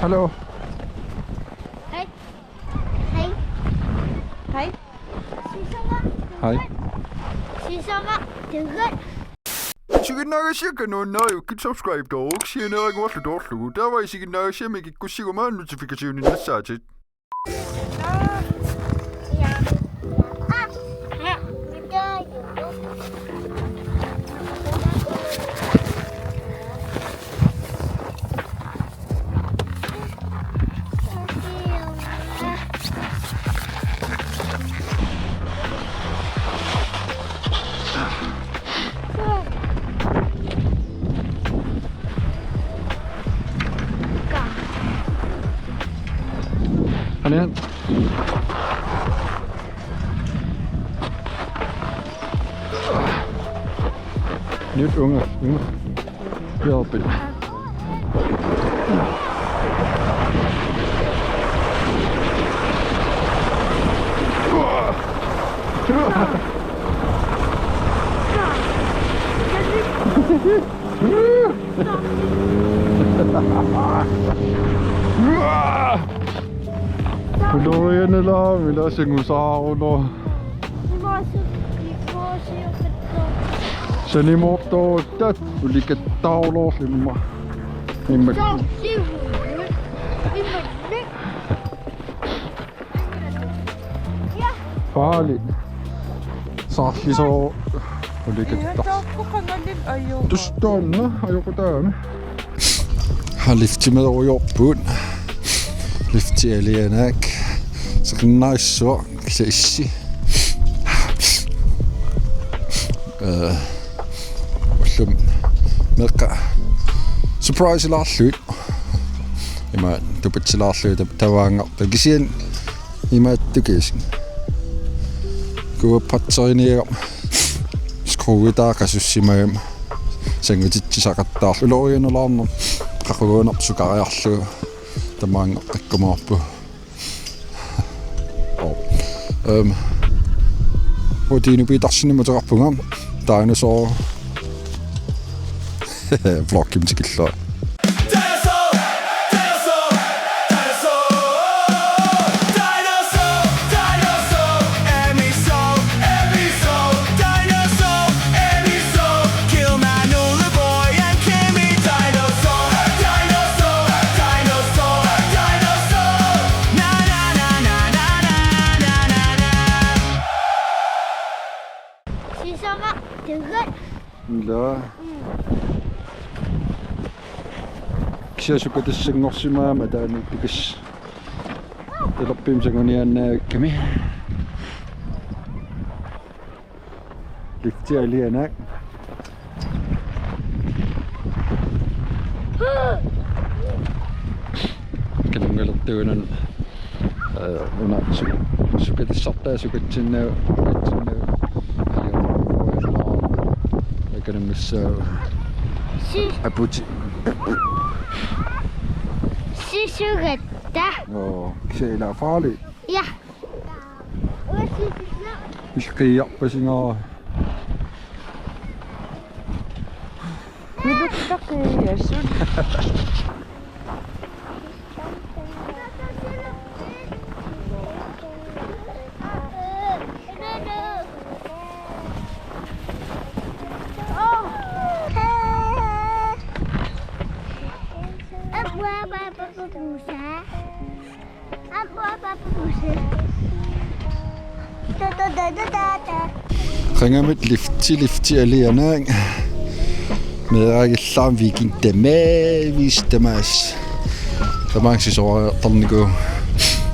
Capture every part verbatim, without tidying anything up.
Hallo. Hej. Hej. Hej. Sisama. Hej. Sisama. Tøgget. Isiginnaagassiakka nuannarigukku subscribe-tooruk sianeriguarlu toorlugu. Taava isiginnaagassiami kikkussiguma notification-innassaatit. Anian. Nyt unge, unge. Hjælpet. Ulorianalaami ilaasingusaaruno. Sanimoortooruttat ulikattaarulorlimma. Imma. Paali. Saarlisoo ulikattar. Tustaanna ajoqutaami. Liftimerujoorpugut. Lifti alianaak. Seqinnarissuaq kisaissi. Eh, ullumi meeqqat surprise-ilaarlugit. Ima tupatsilaarlugit tap-, tavaangartut kisianni imaattukisik. Kuuppatseriniagaq skruitaa qasussimagami sangutitsisaqattaarlugu ulorianalaarneq qaquguunerput sukariarlugu tamaanngaqikkumaarpugut. Oh. Øhm. Rutine Petersenimut ateqarpunga. Dinosaur. Vloggimut tikilluarit. Sisama, tøgget. Ila. Mm. Kisianni sukatassanngorsimagama taanna tukis. Talerpimmik sanguniaannaavikkami. Lifti alianaak. Kanunngalertuunani, eh, una su-, sukatassartaa sukatsinnagu, sukatsinnagu. Ajo, uerlaa. Akanungassaa. Si- Aputi. Sisugatta. Joo, kisianni ila farlig. Ja. Ilqiiarpasingaa. Miluttaqiasut. Qangamit lifti, lifti alianaak. Meeraagillaarami weekend tamaavisa tamaasa. Tamaanga sisoraartarnikuuvoq.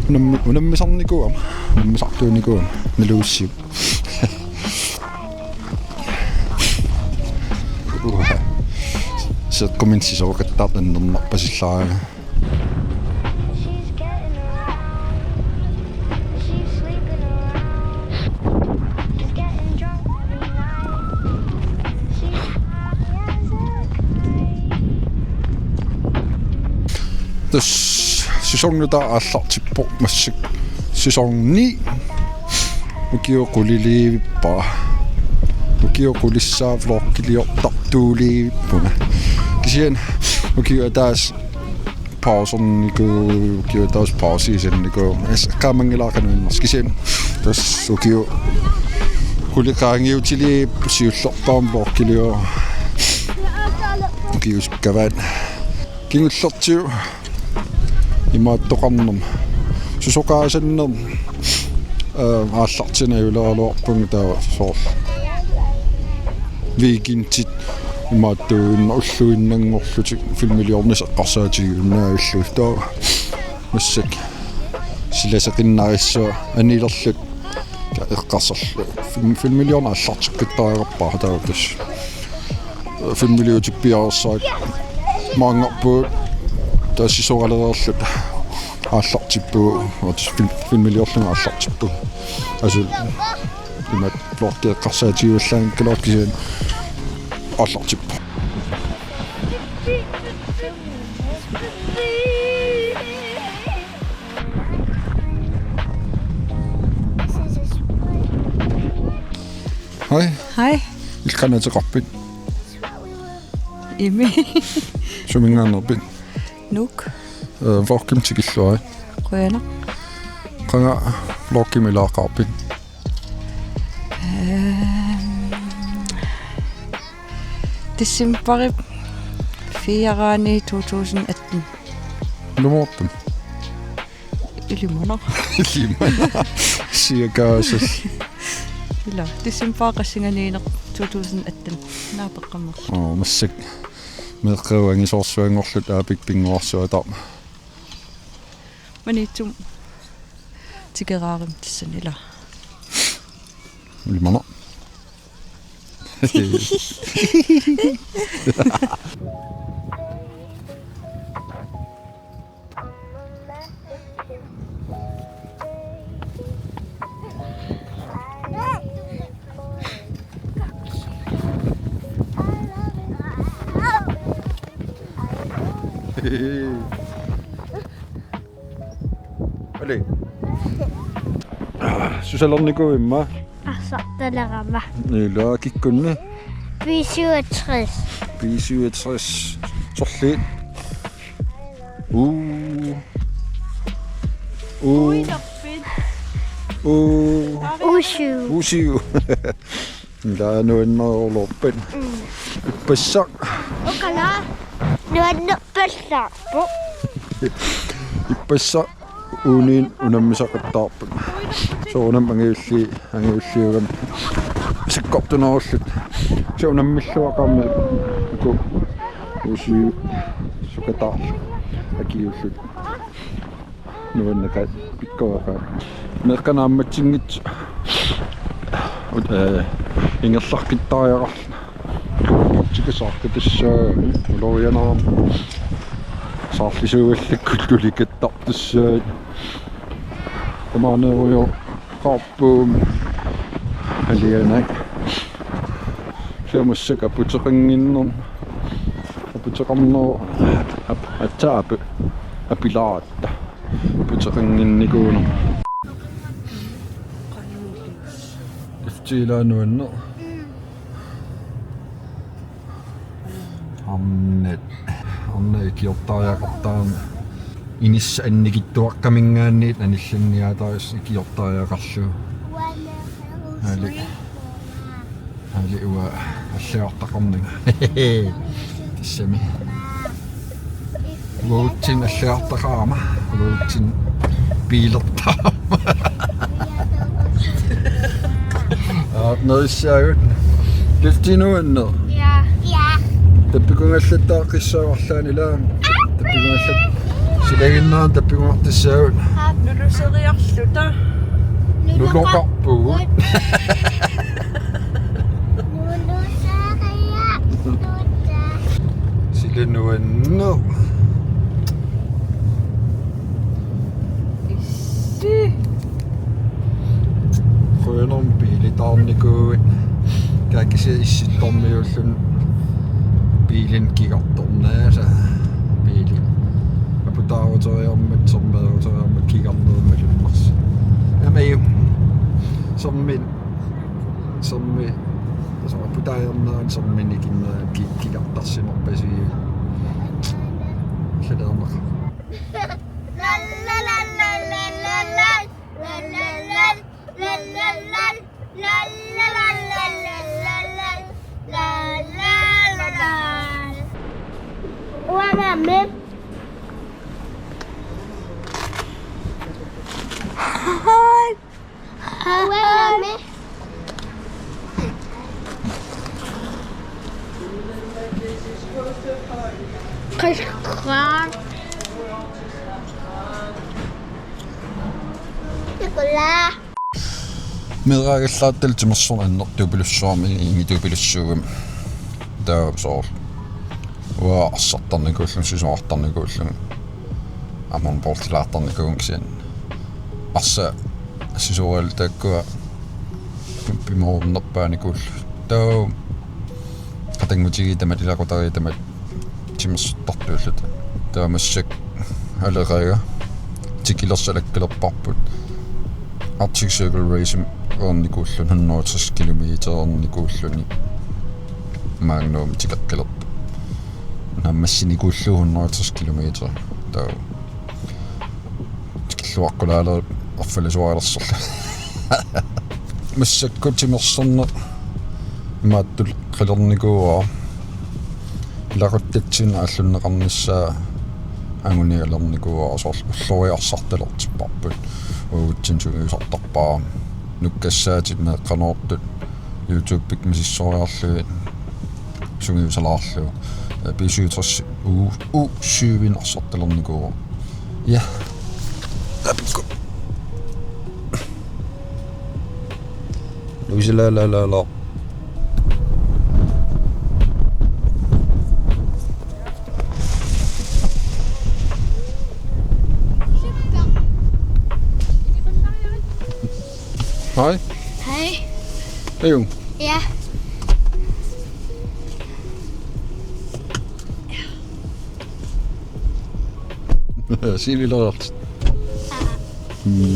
Unammi-, unammisarnikuugama. Unammisartuunikuugama. Naluussiuk. Uha. Seeqqumin sisoraqattaartoq annernarpasillaarama. She's getting around. She's sleeping around. She's getting drunk every night. She's high as a kite. Tassa sæson nutaaq aallartippoq massakkut. Sæson ni. Ukiut quliliivippara. Ukiut qulissaat vloggiliortartuuliivippunga. Kisianni ukiup ataaseq Pausernikuuvoq, ukiup ataatsip pausiisannikuuvoq. As qaamanngilaaqanuinnarsi kisianni. Tassa ukiut qulit qaangiutilipput siullerpaamik vloggiliorama. Ukiut sikkavaat. Kingullertigut imaattoqarnermut. Susoqaasannermut. Aa, aallartinajuleraluarpunga taava soorlu. Weekendit imaattuinnaq ulluinnanngorlutik filmiliornissaq eqqarsaatigiunnaavillugit taava. Massakkut silaseqinnarissuaq anilerluta eqqarsarluta. Film-, filmiliorneq aallarteqqittariaqarpara taava tassa. Filmiliutippiareersarakkit maanngarpugut taava sisoralereerluta aallartippugut. Tassa film-, filmiliorlunga aallartippugut. Asuli imaattoq vloggi eqqarsaatigivallaanngikkaluartoq kisianni aallartippugut. Hej. Hej. Illit qanoq ateqarpit? Imi. Suminngaanneerpit? Nuuk. Øh, vloggimut tikilluarit. Qujanaq. Qanga vloggimi ilaaqqaarpit? Øhm, decembarip fire-raani to tusind atten. Ilumoorpoq. Ilimanaq. Ilimanaq. Siakaasas. Ila, decembarip qassinganiinneq to tusind atten. Naapeqqammerlu. Oo, massakkut. Meeqqerivinngitsoorsuanngorluta aapik pinnguarsuataarmat. Maniitsumik tikeraarama tassani ila. Ilimana. Ali. Susalernikuuit immaqa? Arsartalerama. Ila kikkunni? B syvogtres. B syvogtres. Sorliit? Uu. Uu. Uu. Usiu. Usiu. Ila nuannerulerpat. Mm. Ippassaq. Ukala. Nuannerpallaarpoq. Ippassaq uuniit unammisaqattaarput. Soorunami angajulliit, angajulliugami. Sakkortunerulluta. Soorunami unammilluaqaami uku. Usiu sukataarluni. Akiuulluta. Nuanneqaaq pikkoraqaaq. Meeqqat naammatsinngitsut. Ut-, øh, ingerlaqqittariaqarluni. Tikisartut tassa ulorianarami. Saarlisuugallakkut tulikattartussaat. Qamanerujoqaarput. Alianak. Siamassak aputeqannginnermut. Aputeqarnerup ap-, aatsaat api-, apilaaratta. Aputeqannginnikuunermut. Lifti ila nuanneq. Arnat, arnat ikiortariaqartarami. Inissaq annikitsuaqqaminngaanniit anillanniaataris ikiortariaqarlugu. Aali. Aali uanga allagartaqarnanga. Tassami. Uagutsinnut allagartaqarama. Uagutsinnut biilertarama. Aap, nerissaagut. Lifti nuanneq? Ja. Ja. Tappikunngallattaaqissaaq arlaanni ilaa. Tappikungallat-, silaginnaarneq tappikunngartassaagut. Nuluseriarluta. Nuloqarpugut. Nuluseriarluta. Sila nuanneq. Issi. Qujanarmi biilitaarnikuuit. Kisianni issittormiuulluni biilinik kigartornaasoq. Biili. Aputaaruteriarmat, sermeeruteriarmat kigarneq malunnarsi. Aamma sermi, sermi, tassa aputaajarnerani sermini kinna ki-, kigartarsimarpasii. Saleerneq. Uanga aamma. Uanga aamma. Qasqaaq. Nikolaa. Meeraagallaartalu timersorneq annertupilussuarmi inngitupilussuugami. Taava soorlu uanga arsartarnikuullunga, sisorartarnikuullunga, aamma boltilaartarnikuuvunga kisianni arsaq sisorallu taakkua pimoorunnerpaanikuullunga. Taava qatanngutigiit tamat, ilaqutariit tamat timersortartuulluta. Taava massakkut aleqaanga tikilersalakkalerparput. Arctic Circle Race-erneqarnikuulluni, hundrede og tres kilometer-erneqarnikuulluni. Maanngaanniit tikeqqilerpoq. Naammassinikuullugu hundrede og tres kilometer. Taava tikilluaqqulaaleq erfalisualersorlu. Massakkut timersorneq imaattuleqilernikuuara. Ilaquttatsinnut aallunneqarnissaa angunialernikuuara, soorlu ulloriaq arsartalertipparput. Uagutsinnut sungiusartarpara. Nukkassaatit meeqqanoortut YouTube-ikkut misissoreerlugit sungiusalaarlugu. B syvogtres U, U syv-inik arsartalernikuuara. Ja. Apikku. Louise, la, la, la, la. Hej. Hej. Hej, Jung. Ja. Sili Lars.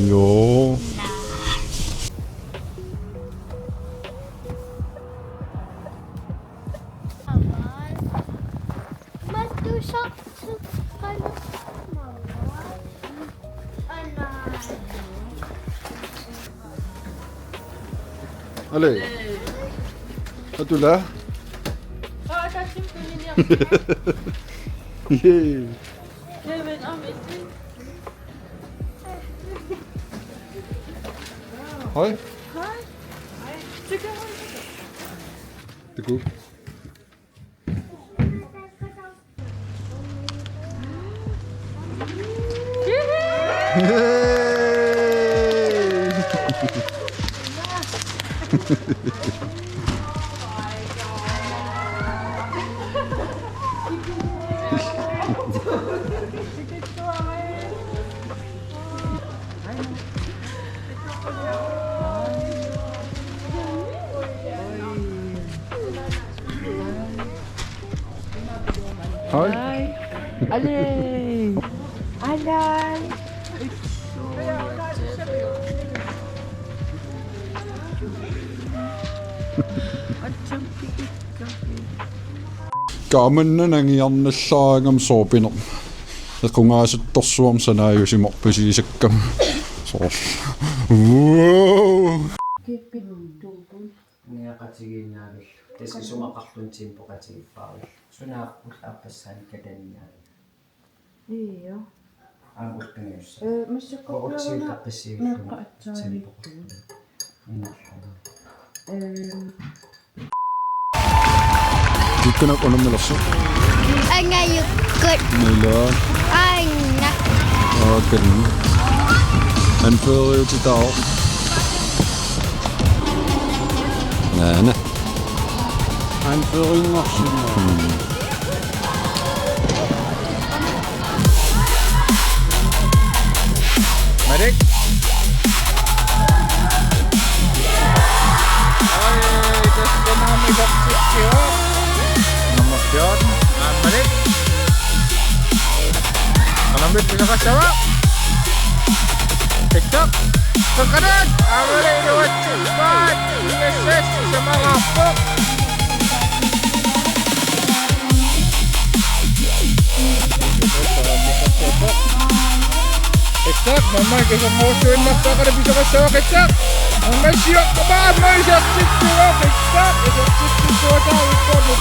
Jo. Allez. Atula. Yay. Hej. Hej. Hej. Tuku. Hej. Hej. Allez. Allez. Kaamannanangiarnallaarangama soorpineq. Equngaasattorsuarmik sanaajusimorpasiisakkama. Soorlu. Wow. Niaqatigiinnaavillu. Tassa isumaqarluni tempoqatigiippaarullu. Sunaaffa ullaappassaanik kataniinnaavillu. Io. Aamma ulpinngussa. Ee, massakkut uagutsinnut meeqqat aatsaat tempoqarluni. Innarluni. Ee. Kikkunak unammilersoq? Angajukkut. Mila. Aanga. Okay. Anføreriutitaavoq. Naana. Anføreriunngorsimmagu. Hmm. Malik. Oj, tassa naamik sappittiuvoq. Nummer fjorten. Aa, Malik. Qanamit pisaqassava? TikTok. Qanamit. Aa, Malik, iluatsippaat. Yes, yes, samaraappoq. Tak, mamma, kisammoorsuinnartaqalu pisoqassavaqissaaq. Mamma, sioqqamaa, mamma, isertittuaqissaaq, isertittuaqissaaq.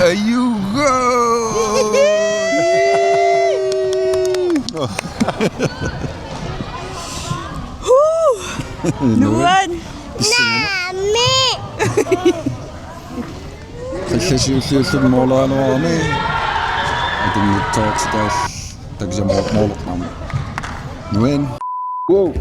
Ayuga! Nuan. Naamik. Qallasiulliullugu moolaanuarami. Atunngitsoortitaal takisamoormoorlornami. Nuan. Wow.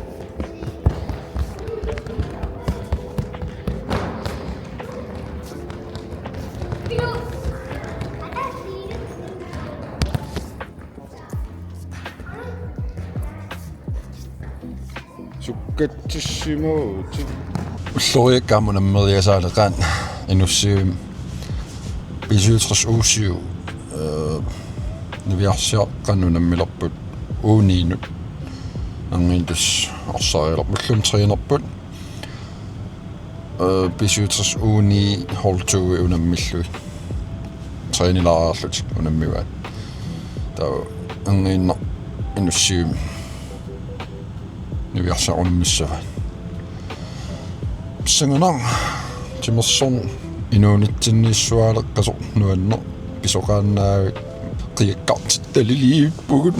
Sukkatsissimuutit. Ulloriakkaamut unammeriasaaleqaat Inussivimmi B syvogtres U syv, øh, niviarsiaqqanut unammilerput U niinut. Angiintus orsarialerput ullumi trænerput. Øh, B syvogtres U ni hold to unammillugit. Trænilaariarlutik unammivaat. Taava angiinnaq Inussivimmi niviarsiaq unammissavaat. Pissanganaq timersorneq inuunitsinniissuaaleqqasoq nuanneq pisoqaannaavik qiakkartittaliliippugut.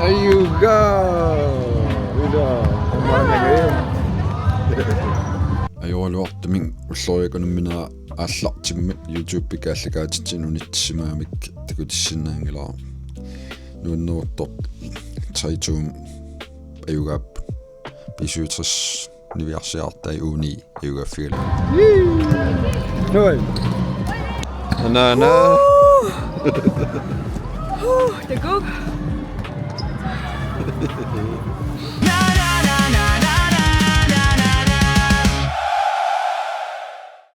Ayuga! Ila, omaanagaya. Ajoraluartumik ulloriakkunamminera aallartimmat YouTube-ikkut aallakaatitsineq unitsisimagamikkit takutissinnaanngilara. Nuanneruttortoq tre to-mik ajugaapput. B syvogtres niviarsiartai U ni ajugaaffigalugu. Nul. Anaana. Huu, det er godt.